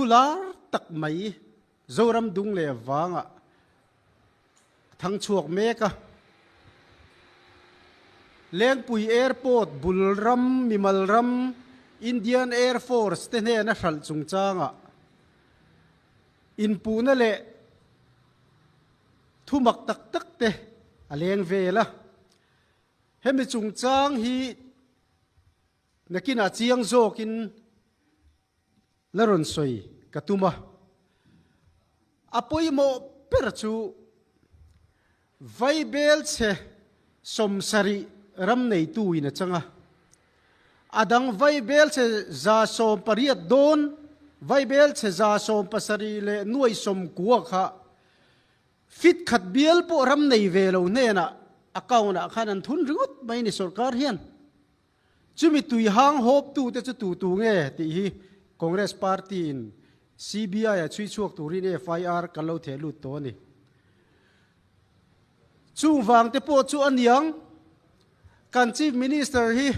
Thu lar tak mai Zoram dung leh vangah a thang chhuak mek a. Lengpui Airport bul ram mimal ram Indian Air Force te hnena hralh chungchangah inpuhna leh thu mak tak tak te a leng vel a. Hemi chungchang hi nakinah chiang zawkin La rawn sawi ka tum a, a pawimawh ber chu Vaibel chhe 70 ram neitu in a chang a, a dang Vaibel chhe 180 dawn, Vaibel chhe 170 leh nuai 90 kha fit khat bial pawh ram nei ve lo hnenah account ah khan an thun ringawt mai ni sorkar hian. Chumi tui hang hawptute chu tu tu nge tih hi Congress Party in CBI a chhui chhuak turin FIR kan lo theh lut tawh a ni. Chung vang te pawh chu a niang, kan Chief Minister hi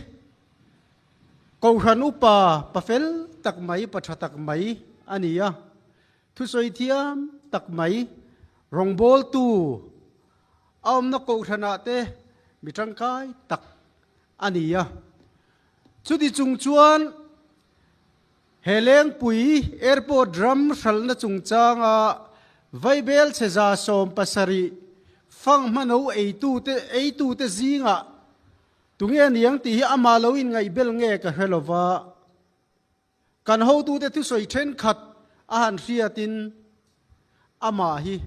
Kohhran upa pa fel tak mai, pa tha tak mai a ni a, thusawi thiam tak mai, rawngbawltu a awmna Kohhranah te mi tangkai tak a ni a. Chuti chung chuan he Lengpui Airport ram hralhna chungchanga Vaibel chhe 70 fanghmano eitute eitute zingah tunge niang tih hi amah lo inngaihbel nge ka hre lova. Kan hotute thusawi thenkhat a han hriatin amah hi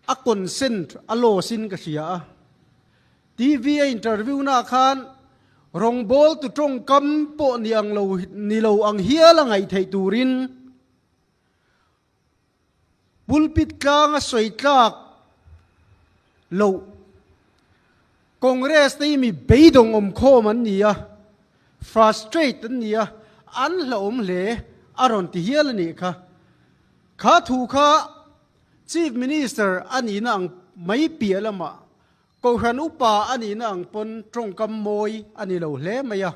a consent a loss in ka hria a. TV a interview na khan rawngbawltu tawngkam pawh ni ang lo ni lo ang hial a ngaih theih turin Pulpit tlang a sawi tlak loh. Congress te hi mi beidawng awm khawm an ni a, frustrate an ni a, an hlauhawm hle a rawn ti hial a nih kha. Kha thu kha Chief Minister a nihna ang mai piah lamah Kohhran upa a nihna ang pawn tawngkam mawi a ni lo hle mai a.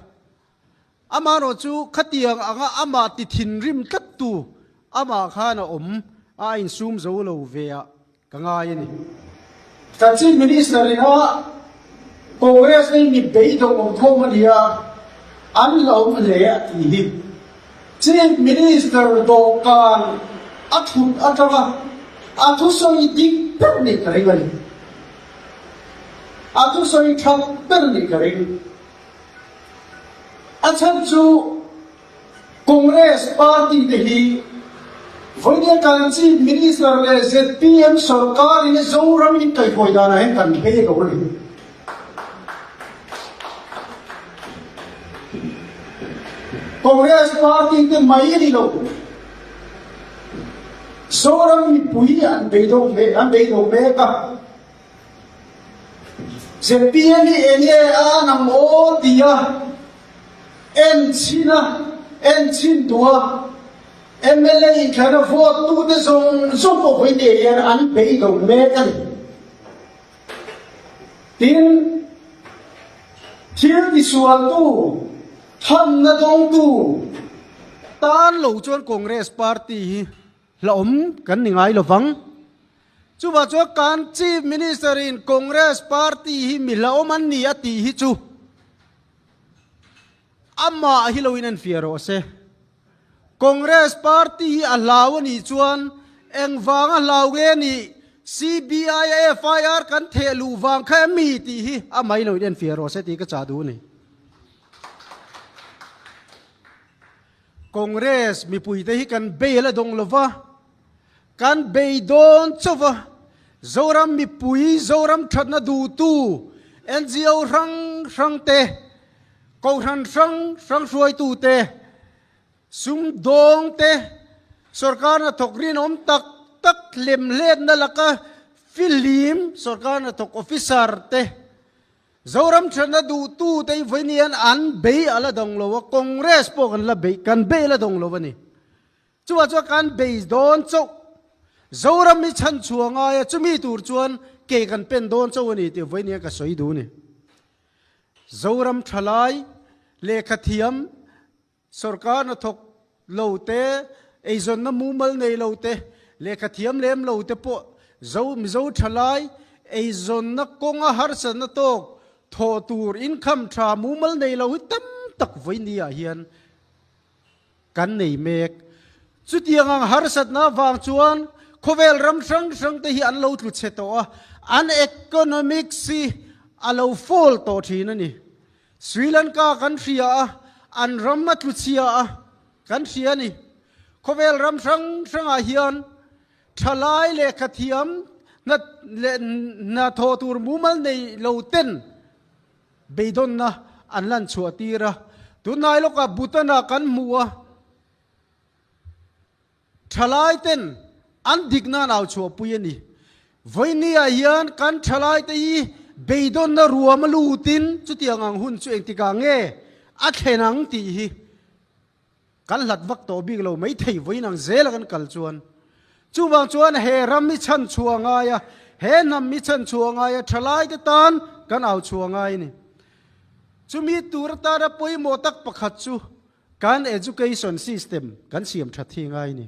Amaherawh chu khatiang anga amah ti thinrim tlattu amah khan a awm a, a insum zo lo ve ah ka ngai a ni. Kan Chief Minister in a Congress hi mi beidawng awm khawm a ni a, an la awm hle a tih hi. Chief Minister dawhkan a thut atanga a thusawi dik ber nih ka ring a ni. A thusawi that ber nih ka ring. A chhan chu Congress party te hi vawinia kan Chief Minister leh zpm sorkar in Zoram in kaihhawi danah hian kan phei lo a ni. Congress party te mai a ni lo. Zoram mipui an beidawng mek an beidawng mek a. Zpm hi enge a nang aw tia en chhin a, en chhin duh a, mla inthlan a vote tute zawng zawng pawh vawi te hian an beidawng mek a ni. Tin, thil tisualtu, thamna dawngtu tan lo chuan Congress party hi Hlauhawm kan ni ngai lovang. Chuvah chuan kan Chief Minister in Congress party hi mi hlauhawm an ni a tih hi chu amah hi lo in en fiah rawh se. Congress party hi a hlau a nih chuan engvanga hlau nge nih CBI a FIR kan theh luh vang kha em mi tih hi amah hi lo in en fiah rawh se tih ka chah duh a ni. Congress mipuite hi kan bei la dawng lova, kan bei dawn chauh va, Zoram mipui, Zoram thatna duhtu, NGO hrang hrang te, Kohhran hrang hrang hruaitu te, sumdawng te, sorkar hnathawk rinawm tak tak hlemhletna laka fihlim sorkar hnathawk officer te, Zoram thatna duhtu te hi vawiin hian an bei a la dawng lo a, Congress pawh kan la bei, kan bei la dawng lo a ni. Chuvah chuan kan bei dawn chauh, Zoram hi chhan chhuah ngai a, chumi tur chuan ke kan pen dawn chauh a ni tih vawiin hian ka sawi duh a ni. Zoram thalai, lehkhathiam, sorkar hnathawk. lo te, eizawnna mumal nei lo te, lehkha thiam lem lo te pawh Zo Mizo thalai eizawnna kawnga harsatna tawk thawh tur income tha mumal nei lo hi tam tak vawiini ah hian kan nei mek. Chutiang ang harsatna avang chuan khawvel ram hrang hrang te hi an lo tlu chhe tawh a, an economics hi a lo fall tawh thin a ni. Sri Lanka kan hria a, an ram a tlu chhia a, kan hria a ni. Khawvel ram hrang hrangah hian thalai lehkha thiam hna leh hna thawh tur mumal nei lo ten beidawnna an lan chhuah tir a. Tunlai lawkah Bhutan-ah kan hmu a, thalai ten an dikna an au chhuahpui a ni. Vawinia hian kan thalai te hi beidawnna ruam a lutin chutiang ang hun chu engtikah nge a thlen ang tih hi Kan hlat vak tawh bik lo mai thei vawiin ang zela kan kal chuan. Chuvang chuan he ram hi chhan chhuah ngai a, he hnam hi chhan chhuah ngai a, thalaite tan kan au chhuah ngai a ni. Chumi tur atana pawimawh tak pakhat chu kan education system kan siam that hi ngai a ni.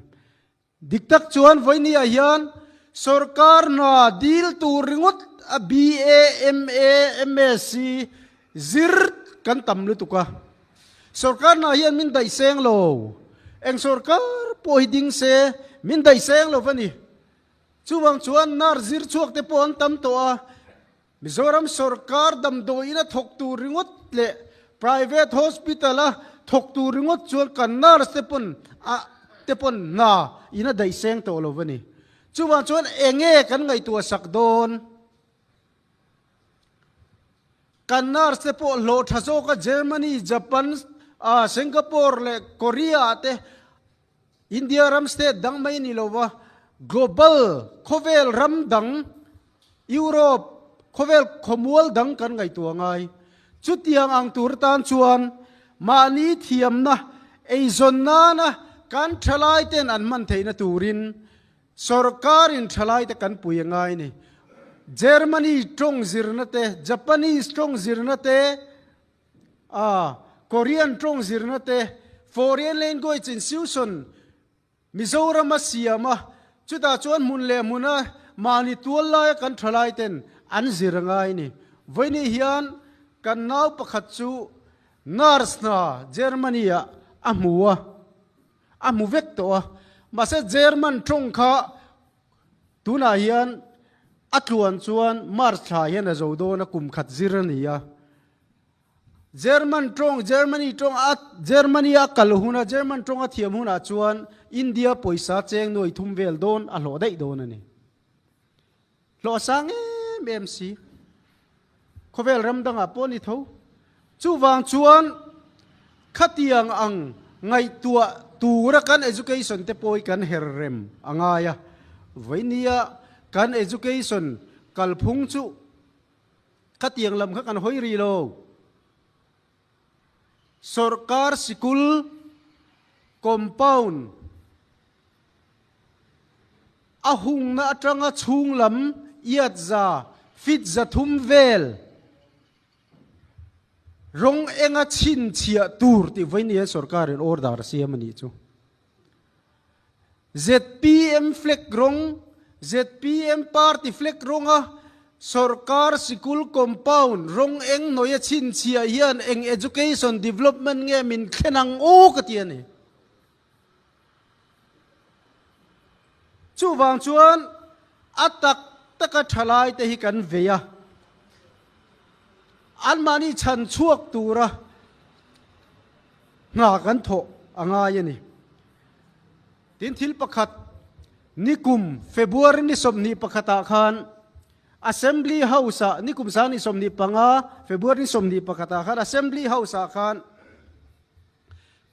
Dik tak chuan vawinia hian sorkar hna dil tur ringawt a BA, MA, MSc zir kan tam lutuk a. Sorkar hna hian min daih seng lo. Eng sorkar pawh hi ding se min daih seng lo va ni. Chuvang chuan nurse zir chhuak te pawh an tam tawh a. Mizoram sorkar damdawiin a thawk tur ringawt leh private hospital a thawk tur ringawt chuan kan nurse te pawn a te pawn hna in a daih seng tawh lo va ni. Chuvang chuan enge kan ngaihtuah sak dawn? Kan nurse te pawh hlawh tha zawk a Germany, Japan, Singapore leh Korea ah te India ram state dang mai ni lova global khawvel ram dang Europe khawvel khawmual dang kan ngaihtuah ngai. Chutiang ang tur tan chuan mahni thiamna eizawn nana kan thalai ten an hman theihna turin sorkarin thalai te kan pui a ngai ni. Germany tawng zirna te, Japanese tawng zirna te, A, Korean tawng zirna te, Foreign Language Institution, Mizoram a siam a, chutah chuan hmun leh hmuna mahni tual laia kan thalai ten an zir a ngai ni. Vawiini hian kan nau pakhat chu nurse hna Germany ah a hmu a, a hmu vek tawh a, mahse German tawng kha Tunah hian a tluan chuan March thla hian a zo dawn a, kum khat zir a ni a. German tawng, Germany tawng a, Germany a kal huna German tawng a thiam hunah chuan India pawisa cheng nuai thum vel dawn a hlawh daih dawn a ni. Hlawh a sang em em si. Khawvel ram dangah pawh a ni tho. Chuvang chuan khatiang ang ngaihtuah tura kan education te pawh hi kan her rem a ngai a. Vawinia kan education kalphung chu khatiang lam kha kan hawi rih lo. Sorkar sikul compound A hungna atanga chhung lam iat za, feet 300 vel rawng enga chhinchhiah tur tih vawiin hian sorkarin order a siam a nih chu. Zpm flag rawng, zpm party flag rawnga sorkar sikul compound rawng eng hnawih a chhinchhiah hian eng education development nge min thlen ang aw ka ti a ni. Chuvang chuan a tak taka thalai te hi kan vei a, anmahni chhan chhuak tura hna kan thawh a ngai a ni. Tin thil pakhat, nikum February ni 21 ah khan Assembly House ah nikum sang ni 25 February ni 21 ah khan Assembly House ah khan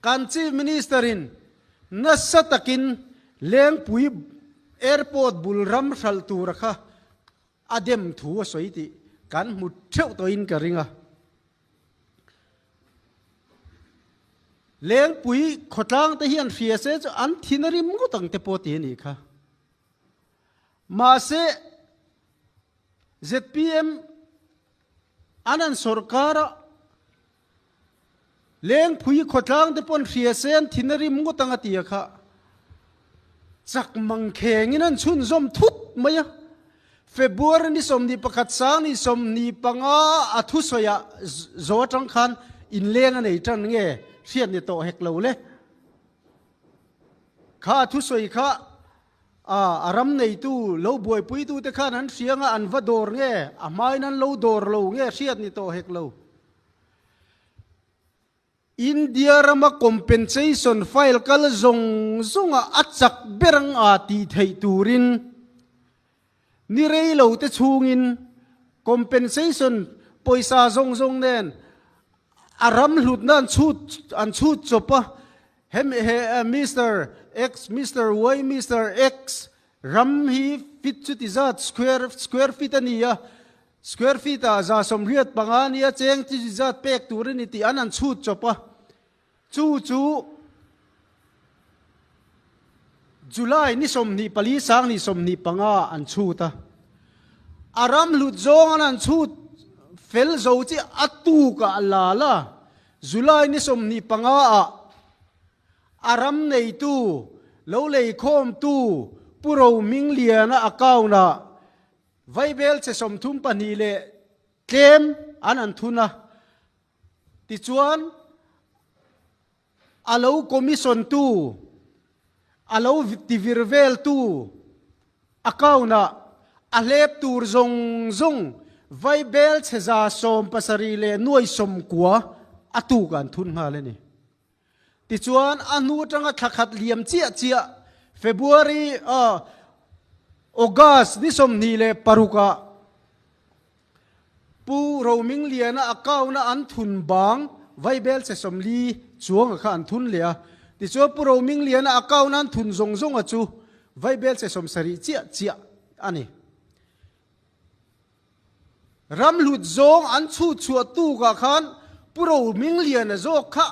Kan Chief Minister in nasa takin Lengpui Airport bul ram hralh tura kha a dem thu a sawi tih kan hmu theuh tawhin ka ring a. Lengpui khawtlang te hian hria se chu an thin a rim ngawt ang te pawh ti a nih kha. Mahse zpm an an sorkar a. Lengpui khawtlang te pawn hria se an thin a rim ngawt ang a ti a kha. Chak mangkhengin an chhunzawm thut mai a. February ni 21 sang ni 25 a thusawiah zo atang khan inleng a nei tan nge hriat ni tawh hek lo le. Kha a thusawi kha a ram neitu lo buaipuitute khan an hria nga an va dawr nge a hmain an lo dawr lo nge hriat ni tawh hek lo. India rama compensation file kal zawng zawnga a chak ber ang a tih theih turin ni rei lo te chhungin compensation pawisa zawng zawng nen a ram hlutna an chhut an chhut chawp a, hemi he Mister X, Mister Y, Mister X ram hi fit chuti zat square square feet a ni a, Square feet ah 185 nia cheng chi zat pek tur a ni tih an han chhut chawp a, chu chu July ni 24 sang ni 25 an chhut a, a ram hlut zawng an han chhut fel zo chi a tuk ah a lal a, July ni 25 ah a ram neitu lo leikhawmtu Pu Rohmingliana account ah Vaibel che 32 leh tlem an an thun a, tichuan a lo commission tu, a lo tivir vel tu account ah a hlep tur zawng zawng vaibel che 170 leh nuai 90 a tuk an thun nghal a ni. Tichuan, a hnu atanga thla khat liam chiah chiah February, August ni 26 ah Pu Romingliana account a an thun bang vaibel che 40 chuanga kha an thun leh a. Tichuan, Pu Romingliana account a an thun zawng zawnga chu vaibel che 70 chiah chiah a ni. Ram hlut zawng an chhut chhuah tukah khan Pu Rohmingliana zawk kha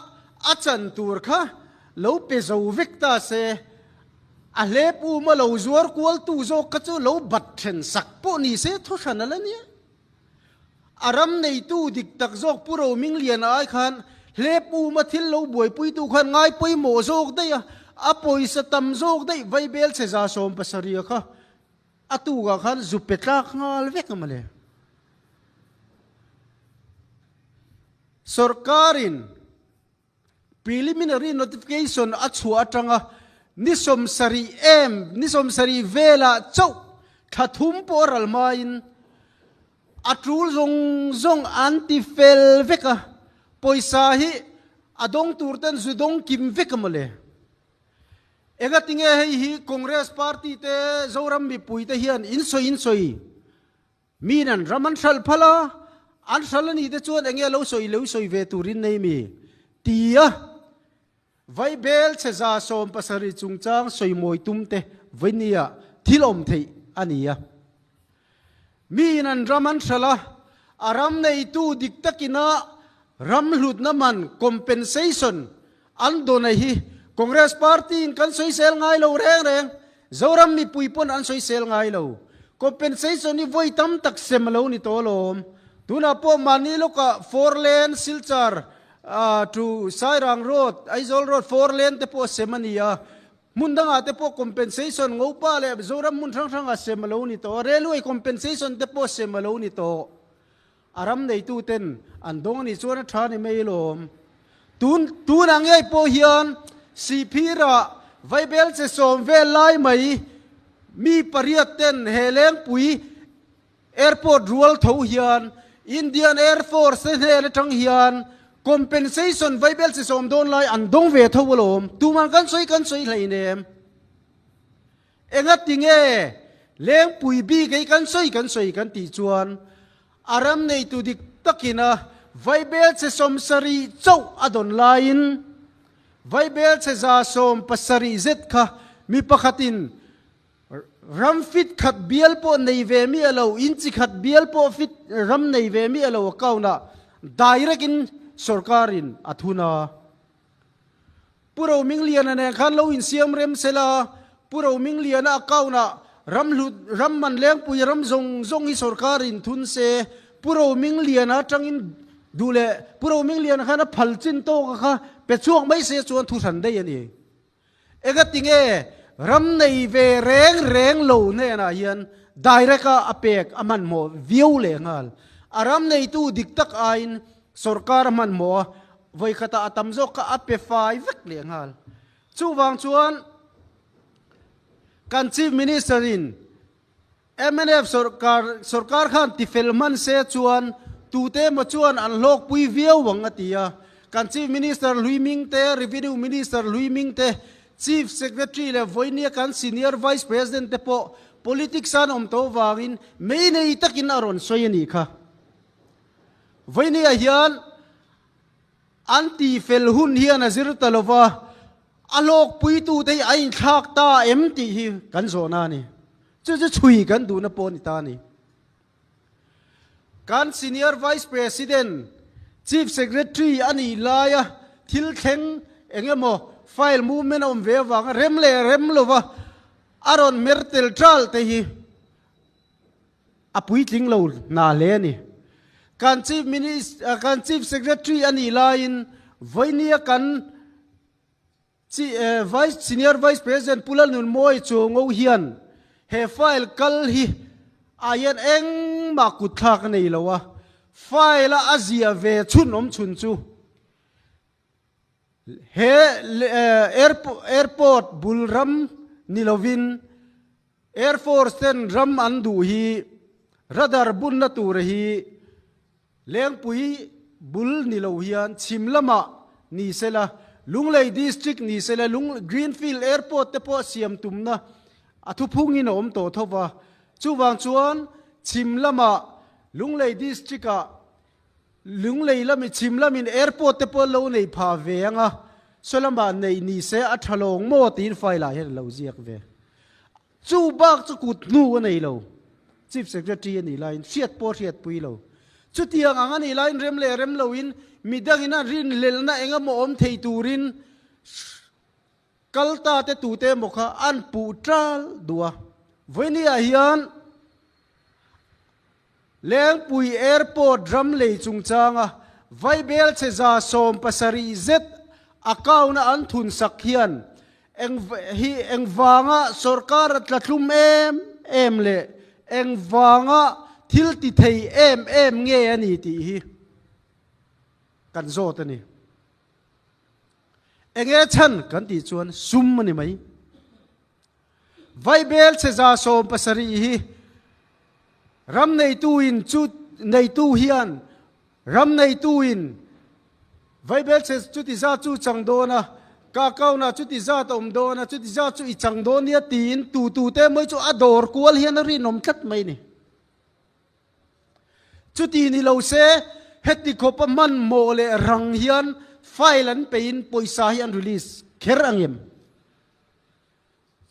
a chan tur kha lo pe zo vek ta se, a hlep uma lo zuar kualtu zawk kha chu lo bat then sak pawh ni se thu hran a la nia. A ram neitu dik tak zawk Pu Rohmingliana ai khan hlep uma thil lo buaipuitu khan ngai pawimawh zawk daih a, a pawisa tam zawk daih vaibel che 170 kha A tukah khan zu pe tlak nghal vek a mawle. Sorkarin preliminary notification a chhuah atanga ni 70 em, ni 70 velah chauh thla thum pawh a ral hmain a tul zawng zawng an ti fel vek a, pawisa hi a dawng tur ten zu dawng kim vek a mawle. Engatinge hei hi Congress party te Zoram mipui te hian in sawi in sawi min an ram an hralh phal a, an hralh a nih te chuan enge lo sawi lo sawi ve turin nei mi? Ti a Vaibel chhe 170 chungchang sawi mawi tum te vainia thil awm theih a ni a. Mi in an ram an hralh a, a ram neitu dik takina ram hlutna man, compensation, an dawn a hi Congress party in kan sawisel ngai lo reng reng, Zoram mipui pawn an sawisel ngai lo. Compensation hi vawi tam tak sem a lo ni tawh alawm. Tunah pawh mahni lawkah four lane Silchar to Sairang road, Aizawl road four lane te pawh sem a ni a, Hmun dangah te pawh compensation Ngopa leh Mizoram hmun hrang hrangah sem a lo ni tawh a, railway compensation te pawh sem a lo ni tawh. A ram neitu ten an dawng a nih chuan a tha ni mai lawm. Tun tunah ngei pawh hian Sihphirah Vaibel che sawm vel lai mai mi pariat ten he Lengpui Airport rual tho hian Indian Air Force te hnen atang hian compensation vaibel chi sawm dawn lai an dawng ve tho alawm. Tuman kan sawi kan sawi hleinem. Enga tinge Lengpui bik ei kan sawi kan sawi kan tih chuan a ram neitu dik takina vaibel che 70 chauh a dawn laiin vaibel che 170 zet kha mi pakhatin Ram fit khat bial pawh nei ve mi a lo, in chi khat bial pawh fit ram nei ve mi a lo account ah direct in sorkar in a thun a. Pu Romingliana nen khan lo insiam rem sela, Pu Romingliana account ah ram hlut, ram man lengpui ram zawng zawng hi sorkar in thun se, Pu Romingliana atangin. Duh leh Pu Romingliana khan a phal chin tawka kha pe chhuak mai se chuan thu hran daih a ni. Engatinge ram nei ve reng reng lo hnenah hian direct a a pek a hmanhmawh viau leh nghal. A ram neitu dik tak aiin sorkar a hmanhmawh a, vawikhatah a tam zawk kha a pe fai vek leh nghal. Chuvang chuan kan Chief Minister in Mnf sorkar sorkar khan tifel hman se chuan tute emaw chuan an hlawkpui viau ang a ti a. Kan Chief Minister Hlui Ming te, Revenue Minister Hlui Ming te, Chief Secretary leh vawinia kan Senior Vice President te pawh politics an awm tawh vangin mei nei takin a rawn sawi a nih kha. Vawinia hian An tihfel hun hian a zir ta lova, a hlawkpuitute hi a inthlak ta em tih hi kan zawhna a ni. Chu chu chhui kan duhna pawh a ni ta a ni. Kan Senior Vice President, Chief Secretary a nih laia thil thleng eng emaw file movement a awm ve avanga rem leh rem lova a rawn hmer tel ṭal te hi A puitling lo hna hle a ni. Kan Chief Minister, kan Chief Secretary a nih laiin vawinia kan Vice, Senior Vice President Pu Lalnunmawi Chuango hian he file kal hi ah hian engmah kutthlak a nei lo a, file a a ziah ve chhun awm chhun chu he airport bul ram ni lovin Air Force ten ram an duh hi radar bunna tur hi Lengpui bul ni lo hian chhim lamah ni sela, Lunglei District ni sela, Lung Greenfield Airport te pawh siam tumna a thuphungin a awm tawh tho va. Chuvang chuan chhim lamah Lunglei District ah Lunglei lami chhim lamin airport te pawh lo nei pha ve ang a, saw lamah neih ni se a tha lawng maw tiin file ah hian a lo ziak ve. Chu bak chu kut hnu a nei lo. Chief Secretary a nih laiin hriat pawh a hriatpui lo. Chutiang ang a nih laiin rem leh rem loin midangin a rinhlelhna eng emaw awm thei turin kal ta te tute emaw kha an puh tal duh a. Vawinia hian Lengpui Airport ram lei chungchanga Vaibelchhe 70 zet account a an thun sak hian eng hi engvanga sorkar a tla thlum em em leh engvanga thil ti thei em em nge a ni tih hi kan zawt a ni. Enge chhan kan tih chuan sum a ni mai. Vaibelchhe 70 hi ram neitu in chu neitu hian ram neitu in vaibelchhe chuti zat chu chang dawn a, kakauna chuti zat a awm dawn a, chuti zat chu i chang dawn nia tiin tu tu te mai chu a dawr kual hian a rinawm tlat mai ni. Chuti ni lo se heti khawpa hmanhmawh leh rang hian file an peiin pawisa hi an release kher angem?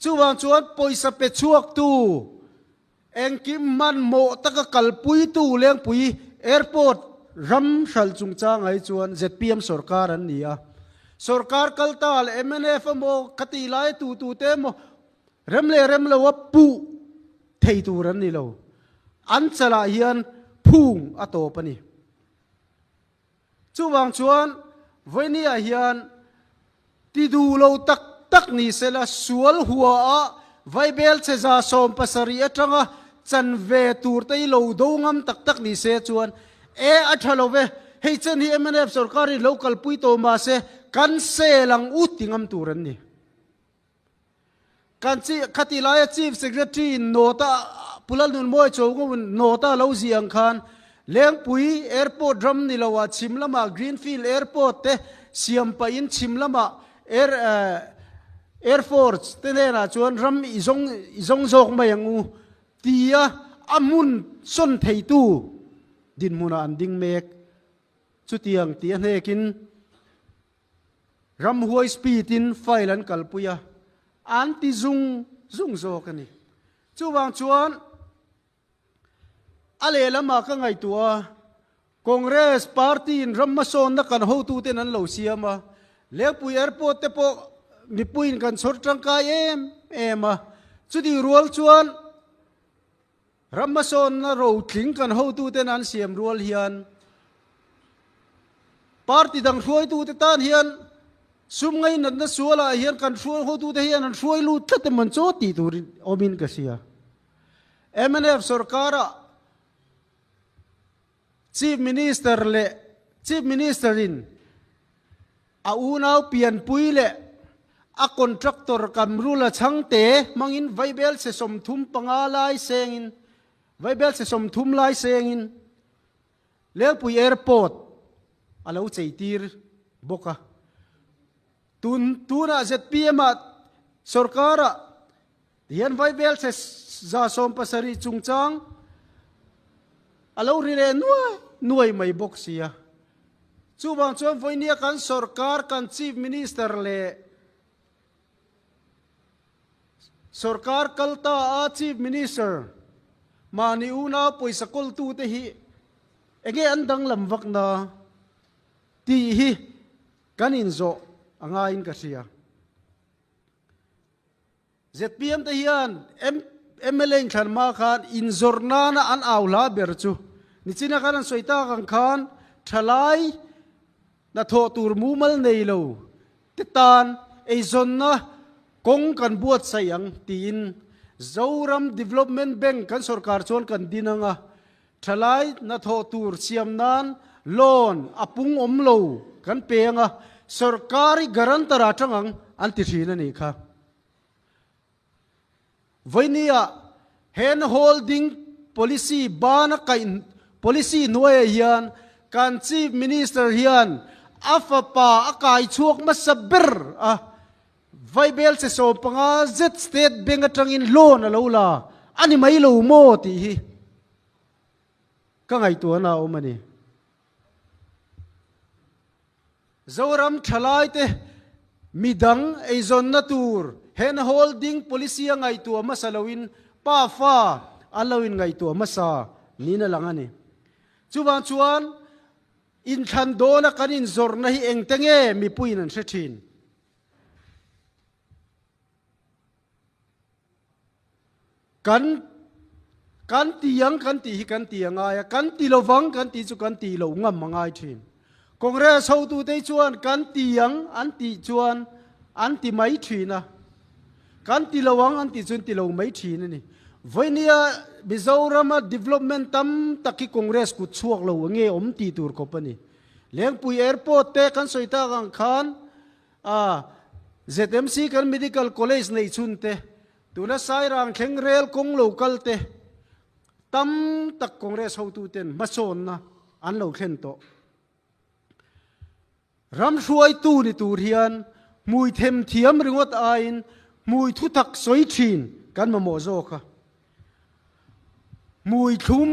Chuvang chuan pawisa pe chhuaktu, engkim hmanhmawh taka kalpuitu Lengpui Airport ram hralh chungchangah hi chuan zpm sorkar an ni a. Sorkar kal ta leh mnf emaw ka tih lai tu tute emaw rem leh rem loa puh thei tur an ni lo. An chalah hian phung a tawp a ni. Chuvang chuan vawinia hian ti duh lo tak tak ni sela sual hua a Vaibelchhe 70 atanga chan ve tur te hi lo do ngam tak tak ni se chuan e a tha lo ve, hei chen hi mnf sorkar in lo kalpui tawh mahse kan sel ang u ti ngam tur an ni. Kan chi khati laia Chief Secretary in note a Pu Lalnunmawi Chawngawin note a lo zih ang khan Lengpui Airport ram ni loah chhim lamah Greenfield Airport te siam pahin chhim lamah Air Air Force te hnenah chuan ram i zawng i zawng zawk mai ang u tia a hmun sawn theitu dinhmunah an ding mek. Chutiang tih a hnekin Ramhuai speed in file an kalpui a, an ti zung zung zawk a ni. Chuvang chuan a lehlamah ka ngaihtuah a, Congress party in ram hmasawnna kan hotuten an lo siam a, Lengpui Airport te pawh mipuiin kan chhawr tangkai em em a, chutih rual chuan ram hmasawnna rotling kan hotuten an siam rual hian. Party dang hruaitute tan hian sum ngainatna sualah hian kan hruai hotute hian an hruai lut tlat emaw an chaw tih tur awmin ka hria. Mnf sorkara Chief Minister leh Chief Minister in a unau pianpui leh a contractor Kamrula chhangte hmangin vaibel se 35 lai sengin vaibel se 30 lai sengin Lengpui Airport a lo cheitir bawk a. Tun tunah zpm ah sorkar-ah hian vaibel se 170 chungchang a lo ri leh nuai nuai mai bawk si a. Chuvang chuan vawinia kan sorkar, kan Chief Minister leh Sorkar kal ta a Chief Minister mahni unau pawisa kawltute hi enge an danglam vak na tih hi kan inzawh a ngaiin ka hria. Zpm te hian mla inthlan hma khan inzawrh nana an au hla ber chu nichina khan an sawi tak ang khan thalai hnathawh tur mumal nei lo te tan eizawnna kawng kan buatsaih ang tiin Zoram Development Bank kan sorkar chuan kan din ang a, thalai hnathawh tur siam nan loan a pung awm lo kan pe ang a, sorkar i guarantor ah tang ang an ti thin a nih kha. Vawinia hand holding policy bana kaih policy hnuaiah hian kan Chief Minister hian a fapa a kai chhuak hmasa ber a, Vaibel che 15 zet State Bank atangin loan a lo la a ni mai lo maw tih hi ka ngaihtuahna a awm a ni. Zoram thalaite midang eizawnna tur hand holding policy a ngaihtuah hmasa loin pa fa an lo inngaihtuah hmasa niin a lang a ni. Chuvang chuan inthlan dawna kan inzawrhna hi engte nge mipuiin an hre thin? Kan kan ti ang kan tih hi kan ti a ngai a, kan ti lovang kan tih chu kan tih loh ngam a ngai thin. Congress hotute chuan kan ti ang an tih chuan an ti mai thin a, kan ti lo ang an tih chuan ti lo mai thin a ni. Vawinia Mizorama development tam tak hi Congress kut chhuak lo nge awm tih tur khawp a ni. Lengpui Airport te kan sawi tak ang khan A, ZMC kan Medical College neih chhun te, tuna Sairang thleng rel kawng lo kal te, tam tak Congress hotu ten hmasawnna an lo thlen tawh. Ram hruaitu ni tur hian hmui them thiam ringawt aiin hmui thutak sawi thin kan mamawh zawk a. Hmui thlum,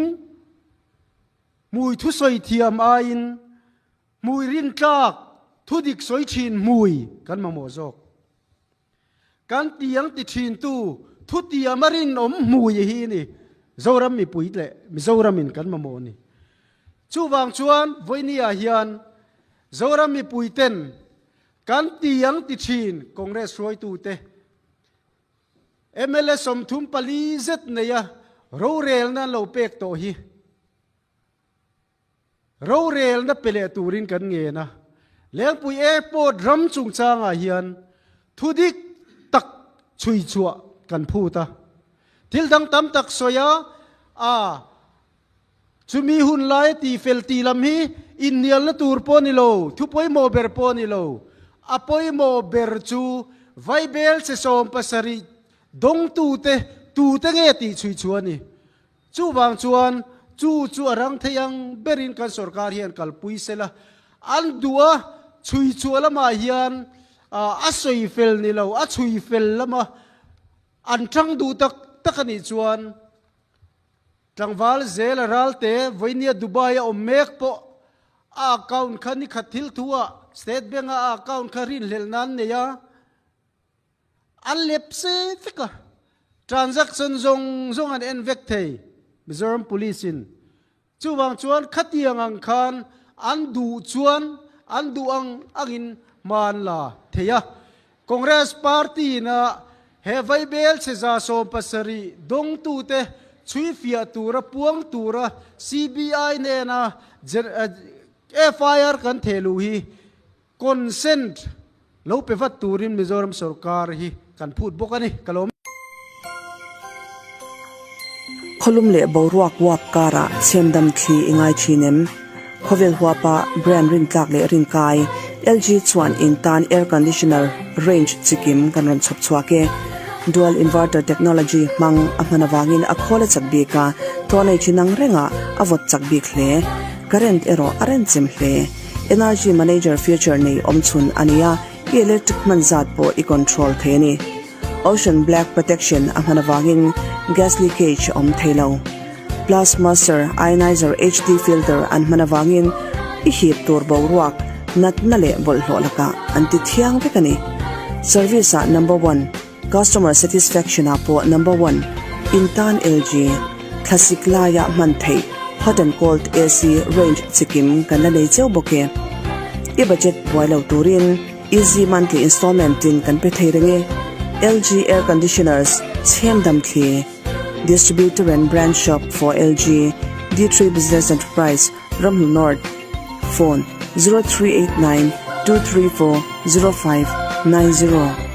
hmui thusawi thiam aiin Hmui rintlak, thudik sawi thin hmui kan mamawh zawk. Kan tiang ti thintu thutiam a rinawm hmui hi ni Zoram mipui leh Mizoramin kan mamawh ni. Chuvang chuan vawinia hian Zoram mipui ten kan tiang ti thin Congress hruaitute mla 34 zet neia rorelna an lo pek tawh hi. Rorelna pe leh turin kan ngen a, Lengpui Airport ram chungchangah hian thu dik tak chhui chhuah kan phut a. Thil dang tam tak sawi a, a chumi hun laia tihfel tih lam hi inhnialna tur pawh a ni lo, thu pawimawh ber pawh a ni lo. A pawimawh ber chu Vaibel che 70 dawngtute tute nge tih chhui chhuah a ni. Chuvang chuan chu chu a rang thei ang berin kan sorkar hian kalpui sela, an duh a, chhui chhuah lamah hian a sawi fel ni lo, a chhui fel lama an tang duh tak tak a nih chuan tlangval zel a ralte vawinia Dubai a awm mek pawh a account kha nikhat thil thu ah State Bank a a account kha rinhlelh nan nei a, An lep se vek a, transaction zawng zawng an en vek thei Mizoram Police in. Chuvang chuan khatiang ang khan an duh chuan an duh ang angin hma an la thei a. Congress Party in a he vaibel chhe 70 dawngtute chhui fiah tura puang tura CBI hnena. FIR kan theh luh hi consent lo pe vat turin Mizoram sorkar hi kan phut bawk a ni. Ka lawm. Khawlum leh boruak uap karah chhemdam thli i ngai thin em? Khawvel huapa brand rintlak leh rinkai LG chuan in tan air conditioner range chikim kan rawn chhawp chhuak e. Dual inverter technology hmang a hman avangin a khawl a chak bik a, tawlei chi nang rengah a vawt chak bik hle. Current erawh a renchem hle. Energy manager feature nei awmchhun a ni a, i electric hman zat pawh i control thei a ni. Ocean Black Protection a hman avangin gas leakage a awm thei lo. Plus Master Ionizer HD Filter an hman avangin i hip tur boruak, natna leh bawlhhlawh lakah an ti thiang vek a ni. Service ah number one, Customer satisfaction ah pawh number one, in tan LG, thlasik laia hman theih hot and cold AC range chikim kan la nei cheu bawk e. I budget buai lo turin Easy monthly installment in kan pe thei reng e. LG Air Conditioners, Chhemdam Thli, Distributor and Branch Shop for LG, D3 Business Enterprise, Ramhnu North, Phone, 0389 234 0590.